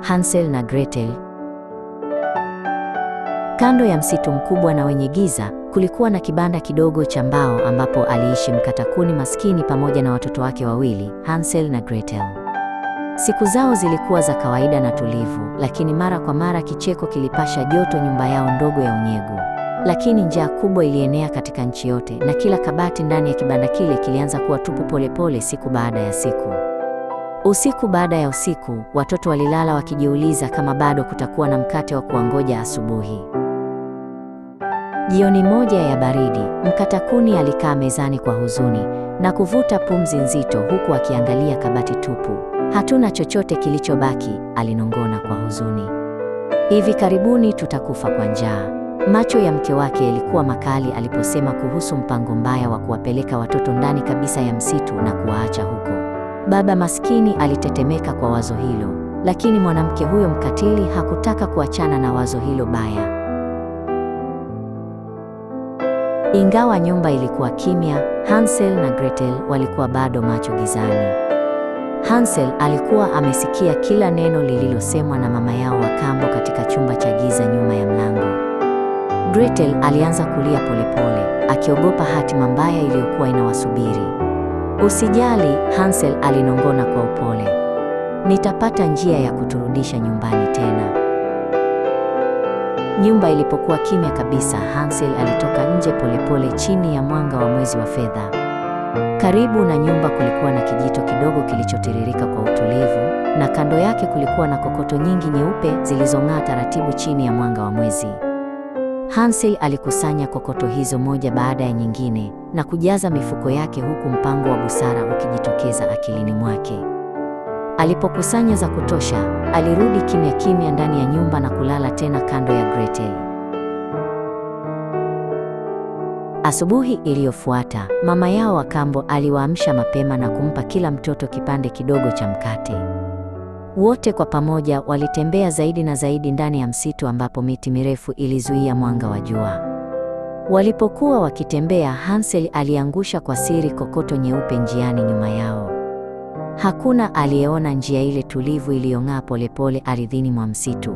Hansel na Gretel. Kando ya msitu mkubwa na wenye giza, kulikuwa na kibanda kidogo cha mbao ambapo aliishi mkata kuni maskini pamoja na watoto wake wawili, Hansel na Gretel. Siku zao zilikuwa za kawaida na tulivu, lakini mara kwa mara kicheko kilipasha joto nyumba yao ndogo ya unyegu. Lakini njaa kubwa ilienea katika nchi yote, na kila kabati ndani ya kibanda kile kilianza kuwa tupu polepole siku baada ya siku. Usiku baada ya usiku, watoto walilala wakijiuliza kama bado kutakuwa na mkate wa kuwangoja asubuhi. Jioni moja ya baridi, mkata kuni alikaa mezani kwa huzuni na kuvuta pumzi nzito huku akiangalia kabati tupu. Hatuna chochote kilichobaki, alinong'ona kwa huzuni. Hivi karibuni tutakufa kwa njaa. Macho ya mke wake yalikuwa makali aliposema kuhusu mpango mbaya wa kuwapeleka watoto ndani kabisa ya msitu na kuwaacha huko. Baba maskini alitetemeka kwa wazo hilo, lakini mwanamke huyo mkatili hakutaka kuachana na wazo hilo baya. Ingawa nyumba ilikuwa kimya, Hansel na Gretel walikuwa bado macho gizani. Hansel alikuwa amesikia kila neno lililosemwa na mama yao wa kambo katika chumba cha giza nyuma ya mlango. Gretel alianza kulia polepole, akiogopa hatima mbaya iliyokuwa inawasubiri. Usijali, Hansel alinong'ona kwa upole. Nitapata njia ya kuturudisha nyumbani tena. Nyumba ilipokuwa kimya kabisa, Hansel alitoka nje polepole chini ya mwanga wa mwezi wa fedha. Karibu na nyumba kulikuwa na kijito kidogo kilichotiririka kwa utulivu, na kando yake kulikuwa na kokoto nyingi nyeupe zilizong'aa taratibu chini ya mwanga wa mwezi. Hansel alikusanya kokoto hizo moja baada ya nyingine na kujaza mifuko yake huku mpango wa busara ukijitokeza akilini mwake. Alipokusanya za kutosha, alirudi kimya kimya ndani ya nyumba na kulala tena kando ya Gretel. Asubuhi iliyofuata, mama yao wa kambo aliwaamsha mapema na kumpa kila mtoto kipande kidogo cha mkate. Wote kwa pamoja walitembea zaidi na zaidi ndani ya msitu ambapo miti mirefu ilizuia mwanga wa jua. Walipokuwa wakitembea, Hansel aliangusha kwa siri kokoto nyeupe njiani nyuma yao. Hakuna aliyeona njia ile tulivu iliyong'aa polepole ardhini mwa msitu.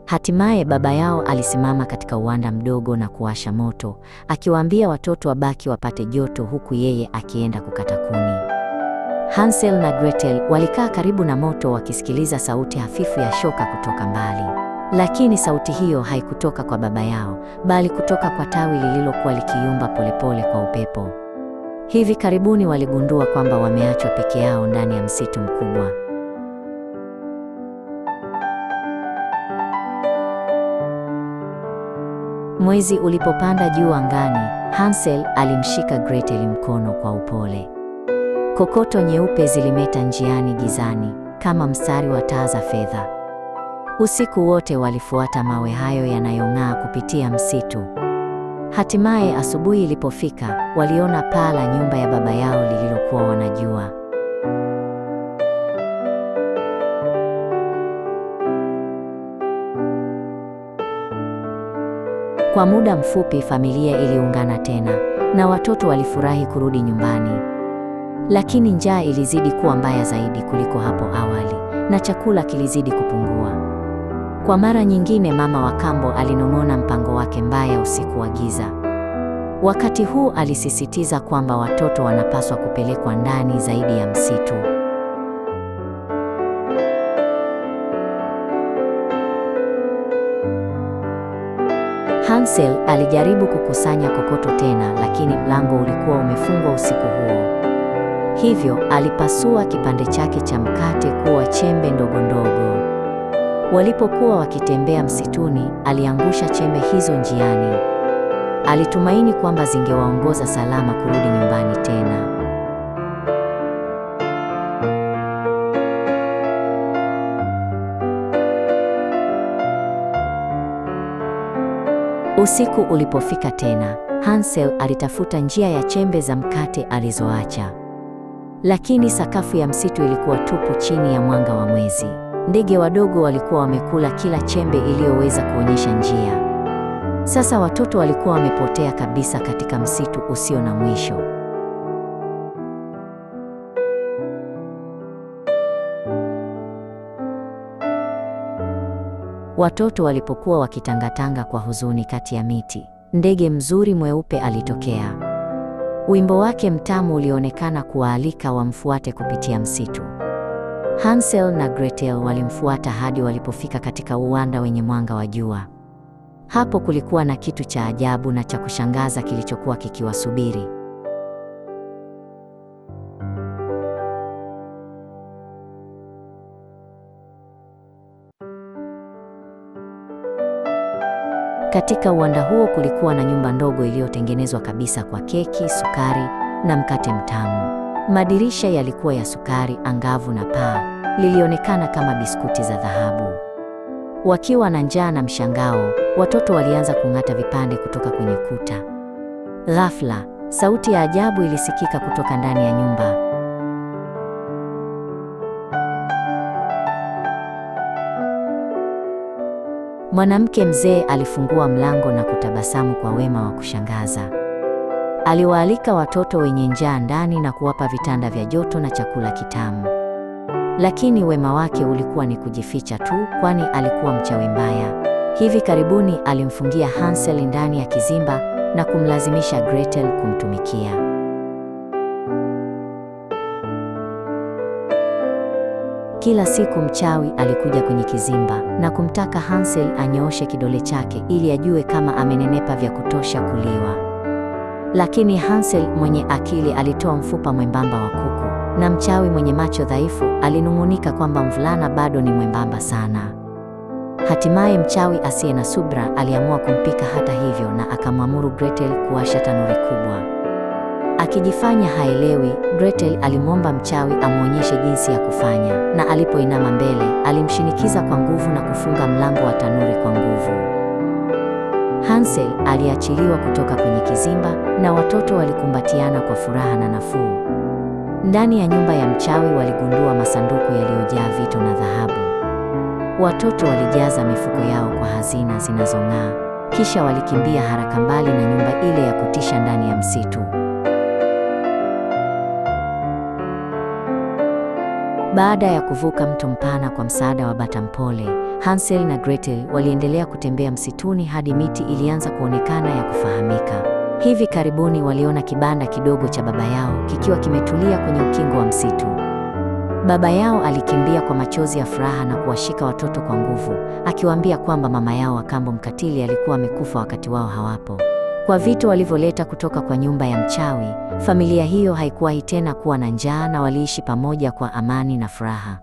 Hatimaye baba yao alisimama katika uwanda mdogo na kuwasha moto, akiwaambia watoto wabaki wapate joto huku yeye akienda kukata kuni. Hansel na Gretel walikaa karibu na moto wakisikiliza sauti hafifu ya shoka kutoka mbali. Lakini sauti hiyo haikutoka kwa baba yao, bali kutoka kwa tawi lililokuwa likiyumba polepole kwa upepo. Hivi karibuni waligundua kwamba wameachwa peke yao ndani ya msitu mkubwa. Mwezi ulipopanda juu angani, Hansel alimshika Gretel mkono kwa upole. Kokoto nyeupe zilimeta njiani gizani kama mstari wa taa za fedha. Usiku wote walifuata mawe hayo yanayong'aa kupitia msitu. Hatimaye asubuhi ilipofika, waliona paa la nyumba ya baba yao lililokuwa wanajua. Kwa muda mfupi familia iliungana tena na watoto walifurahi kurudi nyumbani. Lakini njaa ilizidi kuwa mbaya zaidi kuliko hapo awali na chakula kilizidi kupungua. Kwa mara nyingine mama wa kambo alinong'ona mpango wake mbaya usiku wa giza. Wakati huu alisisitiza kwamba watoto wanapaswa kupelekwa ndani zaidi ya msitu. Hansel alijaribu kukusanya kokoto tena, lakini mlango ulikuwa umefungwa usiku huo. Hivyo alipasua kipande chake cha mkate kuwa chembe ndogo ndogo. Walipokuwa wakitembea msituni, aliangusha chembe hizo njiani. Alitumaini kwamba zingewaongoza salama kurudi nyumbani tena. Usiku ulipofika tena, Hansel alitafuta njia ya chembe za mkate alizoacha. Lakini sakafu ya msitu ilikuwa tupu chini ya mwanga wa mwezi. Ndege wadogo walikuwa wamekula kila chembe iliyoweza kuonyesha njia. Sasa watoto walikuwa wamepotea kabisa katika msitu usio na mwisho. Watoto walipokuwa wakitangatanga kwa huzuni kati ya miti, ndege mzuri mweupe alitokea. Wimbo wake mtamu ulionekana kuwaalika wamfuate kupitia msitu. Hansel na Gretel walimfuata hadi walipofika katika uwanda wenye mwanga wa jua. Hapo kulikuwa na kitu cha ajabu na cha kushangaza kilichokuwa kikiwasubiri. Katika uwanda huo kulikuwa na nyumba ndogo iliyotengenezwa kabisa kwa keki, sukari na mkate mtamu. Madirisha yalikuwa ya sukari angavu na paa lilionekana kama biskuti za dhahabu. Wakiwa na njaa na mshangao, watoto walianza kung'ata vipande kutoka kwenye kuta. Ghafla, sauti ya ajabu ilisikika kutoka ndani ya nyumba. Mwanamke mzee alifungua mlango na kutabasamu kwa wema wa kushangaza. Aliwaalika watoto wenye njaa ndani na kuwapa vitanda vya joto na chakula kitamu. Lakini wema wake ulikuwa ni kujificha tu, kwani alikuwa mchawi mbaya. Hivi karibuni alimfungia Hansel ndani ya kizimba na kumlazimisha Gretel kumtumikia. Kila siku mchawi alikuja kwenye kizimba na kumtaka Hansel anyooshe kidole chake ili ajue kama amenenepa vya kutosha kuliwa. Lakini Hansel mwenye akili alitoa mfupa mwembamba wa kuku, na mchawi mwenye macho dhaifu alinung'unika kwamba mvulana bado ni mwembamba sana. Hatimaye mchawi asiye na subra aliamua kumpika hata hivyo, na akamwamuru Gretel kuwasha tanuri kubwa. Akijifanya haelewi, Gretel alimwomba mchawi amwonyeshe jinsi ya kufanya, na alipoinama mbele, alimshinikiza kwa nguvu na kufunga mlango wa tanuri kwa nguvu. Hansel aliachiliwa kutoka kwenye kizimba na watoto walikumbatiana kwa furaha na nafuu. Ndani ya nyumba ya mchawi waligundua masanduku yaliyojaa vito na dhahabu. Watoto walijaza mifuko yao kwa hazina zinazong'aa, kisha walikimbia haraka mbali na nyumba ile ya kutisha ndani ya msitu. Baada ya kuvuka mto mpana kwa msaada wa bata mpole, Hansel na Gretel waliendelea kutembea msituni hadi miti ilianza kuonekana ya kufahamika. Hivi karibuni waliona kibanda kidogo cha baba yao kikiwa kimetulia kwenye ukingo wa msitu. Baba yao alikimbia kwa machozi ya furaha na kuwashika watoto kwa nguvu, akiwaambia kwamba mama yao wa kambo mkatili alikuwa amekufa wakati wao hawapo. Kwa vitu walivyoleta kutoka kwa nyumba ya mchawi, familia hiyo haikuwahi tena kuwa na njaa na waliishi pamoja kwa amani na furaha.